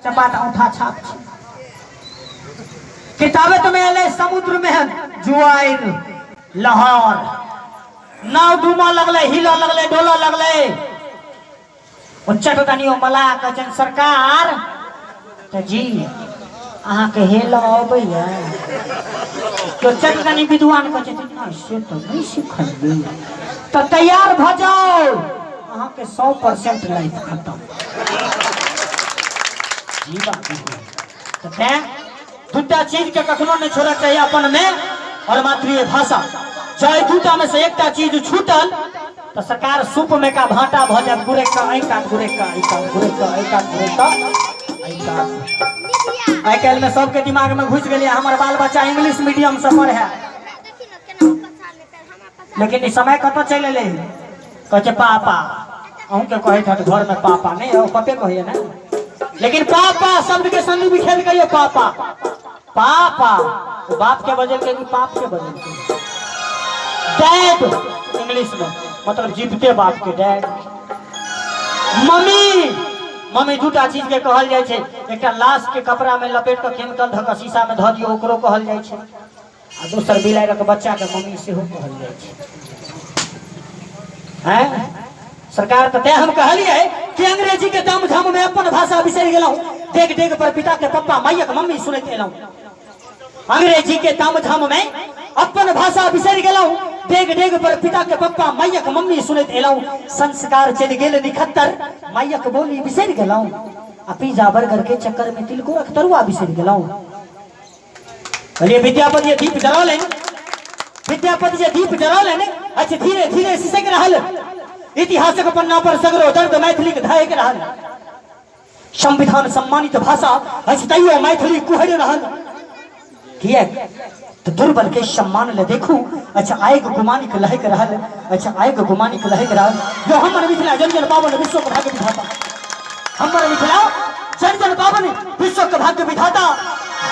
चपाट औंठा छाप छै। किताबत में एलै समुद्र में जुआरि लहर, नाव डूबऽ लगलै, हिलऽ लगलै, डोलऽ लगलै। ओ चटदनियो मलाह कहै छनि, सरकार तऽ जी अहाँके हेलऽ अबैया? तो चटदनी विद्वान कहै छथिन, नहि से तऽ नहि सिखलियै। तऽ तैयार भऽ जाउ, अहाँके 100% लाइफ खतम। जी बाबू, तऽ तें दूटा चीज के कखनो नहि छोड़क चाही, अपन में और मातृभाषा। जँ एहि दूटा में से एकटा चीज छूटल तऽ सरकार सूप में का भाटा भऽ जायत, गुरेक का एहि कात, गुरेक का एहि कात, गुरेक का एहि कात, गुरेक का एहि कात। आइ काल्हि में सबके दिमाग में घुसि गेलै हमर बाल बच्चा इंग्लिश मीडियम से पढ़े, लेकिन ई समय कतऽ चलि एलै? कहै छै पापा, अहूँके कहैत हत घरमे पापा, नहि ओ पपे कहैया ने, लेकिन पापा शब्द के संधि विच्छेद कहियो, पापा पापा ओ बाप के बजलकै कि पाप के बजलकै? डैड इंग्लिश में मतलब जीवते बाप के डैड। मम्मी, मम्मी दूटा चीज के कहल जाइ छै, एकटा लाश के कपड़ा में लपेट कऽ केमिकल धऽ कऽ शीशा में धऽ दियौ ओकरो कहल जाइ छै, आ दोसर बिलाड़िक बच्चाके मम्मी सेहो कहल जाइ छै। हैं सरकार, तऽ तें हम कहलियै कि अंग्रेजी के दाम झाम में अपन भाषा बिसरि गेलहुँ, डेग डेग पर पिता के पप्पा माइयक मम्मी सुनैत एलहुँ। अंग्रेजी के ताम झाम में अपन भाषा बिसरि गेलहुँ, डेग डेग पर पिता के पप्पा माइयक मम्मी सुनैत एलहुँ। संस्कार चलि गेल निखत्तर, माइयक बोली बिसरि गेलहुँ, आ पिज्जा बर्गर के चक्कर में तिलकोरक तरुआ बिसरि गेलहुँ। कहलिए विद्यापति जे दीप जरौलनि, विद्यापति जे दीप जरौलनि अछि धीरे धीरे सिसकि रहल, इतिहासक पन्ना पर सगरो दर्द मैथिलीक धहकि रहल। संविधान सम्मानित भाषा अछि तैयो मैथिली कुहरि रहल, किएक तऽ दुर्बल के सम्मान ले देखू अच्छा आएग गुमानिक लहक रहल, अच्छा आएग गुमानिक लहक रहल। यो हमर मिथिला जन जन पावन विश्व के भाग्य विधाता, हमर मिथिला जन जन पावन विश्व के भाग्य विधाता।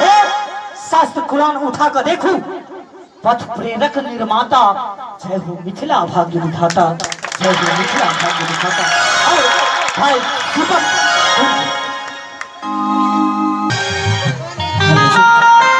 हे शास्त्र कुरान उठा कऽ देखू पथ प्रेरक निर्माता, जय हो मिथिला भाग्य विधाता, जय हो मिथिला भाग्य विधाता। और भाई दीपक।